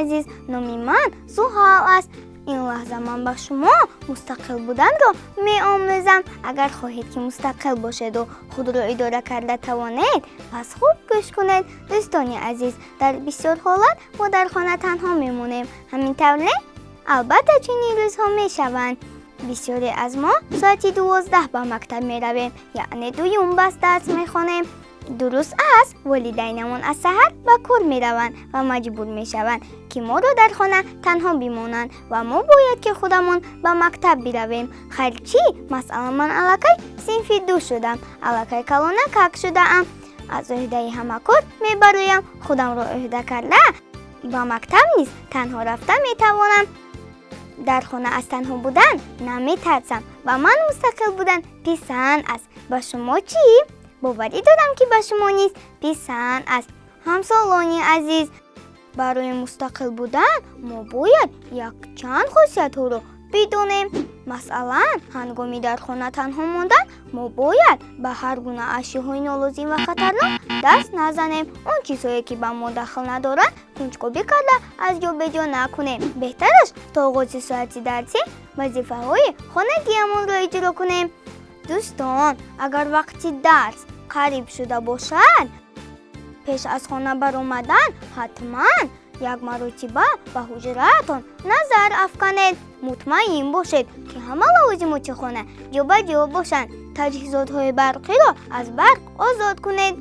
Азиз, номи ман Зуҳал аст. Ин лаҳза ман ба шумо мустақил буданро меомӯзам. Агар хоҳед, ки мустақил бошеду худро идора карда тавонед, пас хуб гӯш кунед. Дӯстони азиз, дар бисёр ҳолат мо дар хона танҳо мемонем. Ҳамин тавр, не? Албатта, чунин рӯзҳо мешаванд. Бисёре аз мо соати 12 ба мактаб меравем, яъне дуюм баст дарс мехонем. Дуруст аст, волидайнамон аз саҳар ба кор мераванд ва маҷбур мешаванд, ки моро дар хона танҳо бимонанд ва мо бояд, ки худамон ба мактаб биравем. Хайр, чӣ масалан, ман аллакай синфи ду шудам, аллакай калонакак шудаам, аз ӯҳдаи ҳама кор мебароям. Худамро ӯҳда карда, ба мактаб низ танҳо рафта метавонам. Дар хона аз танҳо будан наметарсам. Ба ман мустақил будан писанд аст. Ба шумо чӣ? Боварӣ дорам, ки ба шумо низ писанд аст. Ҳамсолони азиз, барои мустақил будан мо бояд якчанд хосиятҳоро бидонем. Масалан, ҳангоми дар хона танҳо мондан мо бояд ба ҳар гуна ашёҳои нолозим ва хатарнок даст назанем. Он чизҳое, ки ба мо дахл надоранд, кунҷкобӣ карда, аз ҷо беҷо накунем. Беҳтараш, то оғози соати дарсӣ вазифаҳои хонагиамонро иҷро кунем. Дӯстон, агар вақти дарс қариб шуда бошад, пеш аз хона баромадан ҳатман як маротиба ба ҳуҷраатон назар афканед. Мутмаин бошед, ки ҳама лавозимоти хона ҷобаҷо бошанд. Таҷҳизотҳои барқиро аз барқ озод кунед,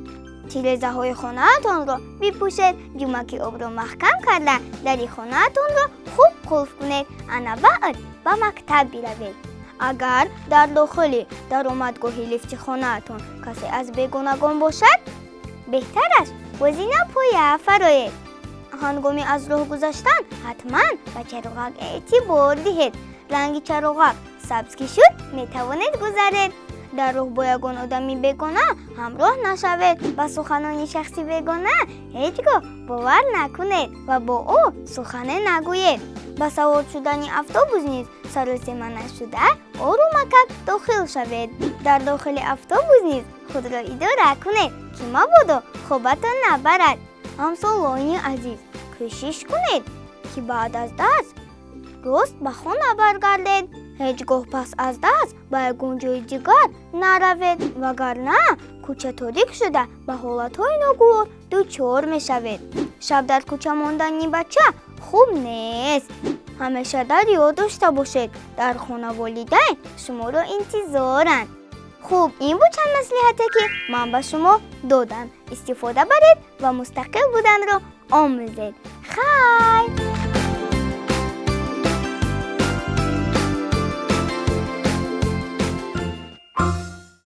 тирезаҳои хонаатонро бипӯшед, ҷумаки обро маҳкам карда, дари хонаатонро хуб қулф кунед. Ана баъд ба мактаб биравед. Агар дар дохили даромадгоҳи лифти хонаатон касе аз бегонагон бошад, беҳтараш бо зинапоя фароед. Ҳангоми аз роҳ гузаштан ҳатман ба чароғак эътибор диҳед. Ранги чароғак сабз ки шуд, метавонед гузаред. Дар роҳ бо ягон одами бегона ҳамроҳ нашавед. Ба суханони шахси бегона ҳеҷ гоҳ бовар накунед ва бо ӯ сухане нагӯед. Ба савор шудани автобус низ саросема нашуда, орумакак дохил шавед. Дар дохили автобус низ худро идора кунед, ки мабодо хобатон набарад. Ҳамсолони азиз, кӯшиш кунед, ки баъд аз дарс рост ба хона баргардед. Ҳеҷ гоҳ пас аз дарс ба ягон ҷои дигар наравед, вагарна кӯча торик шуда, ба ҳолатҳои ногувор дучор мешавед. Шаб дар кӯча мондани бача хуб нест. Ҳамеша дар ёд дошта бошед, дар хона волидайн шуморо интизоранд. Хуб, ин буд чанд маслиҳате, ки ман ба шумо додам. Истифода баред ва мустақил буданро омӯзед. Хайр.